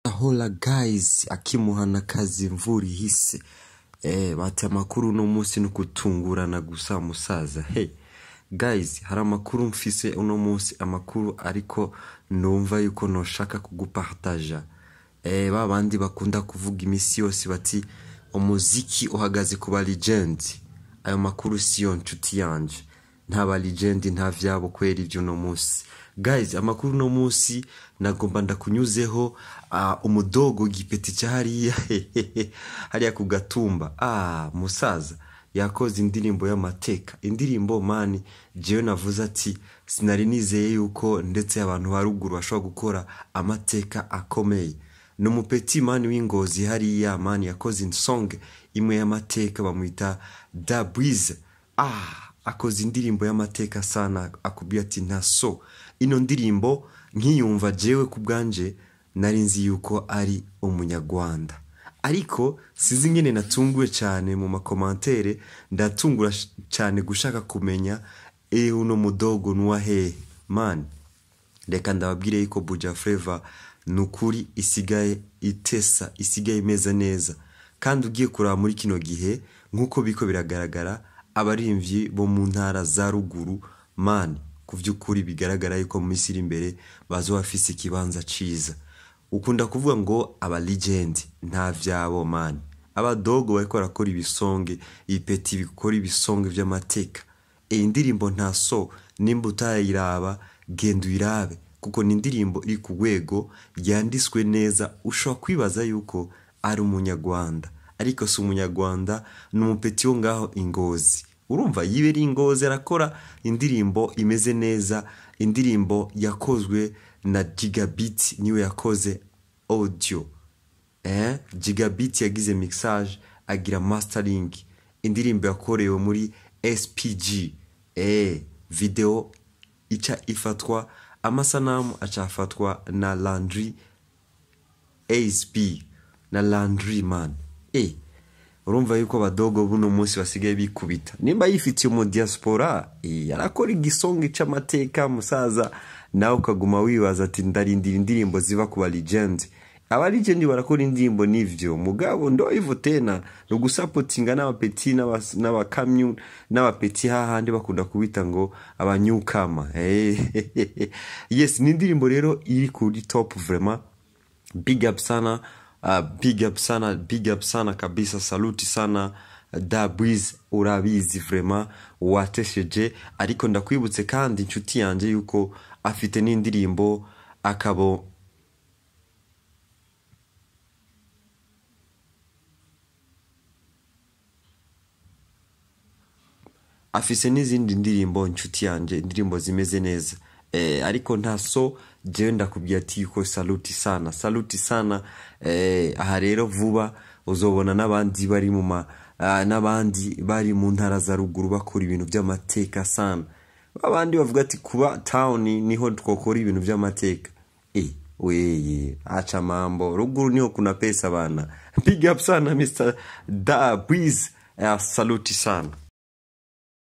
Hola guys, akimuhana kazi imvura ihise. Bati amakuru uno munsi ni ukutungurana gusa musaza. Hey guys, hari amakuru mfise uno munsi, amakuru ariko numva yuko noshaka kugupartaja. Ba bandi bakunda kuvuga imisi yose bati umuziki uhagaze ku ba legend. Ayo makuru siyo nshuti yanje. Nta ba legend, nta vyabo kweri vy'uno munsi. Guys, amakuru uno munsi nagomba ndakunyuzeho umudogo gipeti ca hariya hariya ku gatumba. Musaza yakoze indirimbo y'amateka, indirimbo mani jewe navuze ati sinari nizeye yuko ndetse abantu ba ruguru bashobora gukora amateka akomeye. Ni umupeti mani w'ingozi hariya mani yakoze insong imwe y'amateka bamwita Da Breeze. Akoze indirimbo y'amateka sana, akubwira ati nta so. Ino ndirimbo nkiyumva jewe ku bwanje nari nzi yuko ari umunyarwanda, ariko sinzi ingene natunguwe cyane mu makomantere, ndatungura cyane gushaka kumenya uno mudogo nuwa hehe man. Reka ndababwire yuko Buja Flava nukuri isigaye itesa, isigaye imeze neza, kandi ugiye kuraba muri kino gihe nkuko biko biragaragara abarimvyi bo mu ntara za ruguru man, ku vy'ukuri bigaragara yuko mu minsi iri imbere bazoba bafise ikibanza ciza. Ukunda kuvuga ngo aba legend nta vyabo man, abadogo bariko barakora ibisonge, ipeti bikora ibisonge vy'amateka. Iyi ndirimbo nta so, nimba utayiraba genda uyirabe, kuko ni indirimbo iri ku rwego yanditswe neza. Ushobora kwibaza yuko ari umunyarwanda, ariko si umunyarwanda, ni umupeti wo ngaho ingozi. Urumva yibera ingozi, arakora indirimbo imeze neza, indirimbo yakozwe na Gigabit, niwe yakoze audio. Gigabit yagize mixage, agira mastering. Indirimbo yakorewe muri SPG. Video ica ifatwa, amasanamu acafatwa na Landry ASP na Landry man. Urumva yuko abadogo buno munsi basigaye bikubita. Nimba yifitiye mu diaspora, arakora igisonga c'amateka musaza, nawe ukaguma wibaza ati ndarindira indirimbo ziva ku ba legend. Aba legend barakora indirimbo nivyo, mugabo ndo hivyo tena, no gusapotinga n'abapeti n'abakamyu n'abapeti hahandi bakunda kubita ngo abanyukama. Yes, ni indirimbo rero iri kuri top vraiment. Big up sana. Big up sana, big up sana kabisa, saluti sana Da Breeze, urabizi vraiment watesheje. Ariko ndakwibutse kandi inshuti yanje yuko afite n'indirimbo akabo afise n'izindi ndirimbo inshuti yanje, indirimbo zimeze neza. Ariko nta so jewe ndakubwira ati yuko saluti sana, saluti sana. Aha rero vuba uzobona n'abandi bari mu ma n'abandi bari mu ntara za ruguru bakora ibintu by'amateka sana. Abandi bavuga ati kuba town niho twokora ibintu by'amateka. Weye acha mambo, ruguru niho kuna pesa bana. Big up sana Mr. Da Breeze, saluti sana.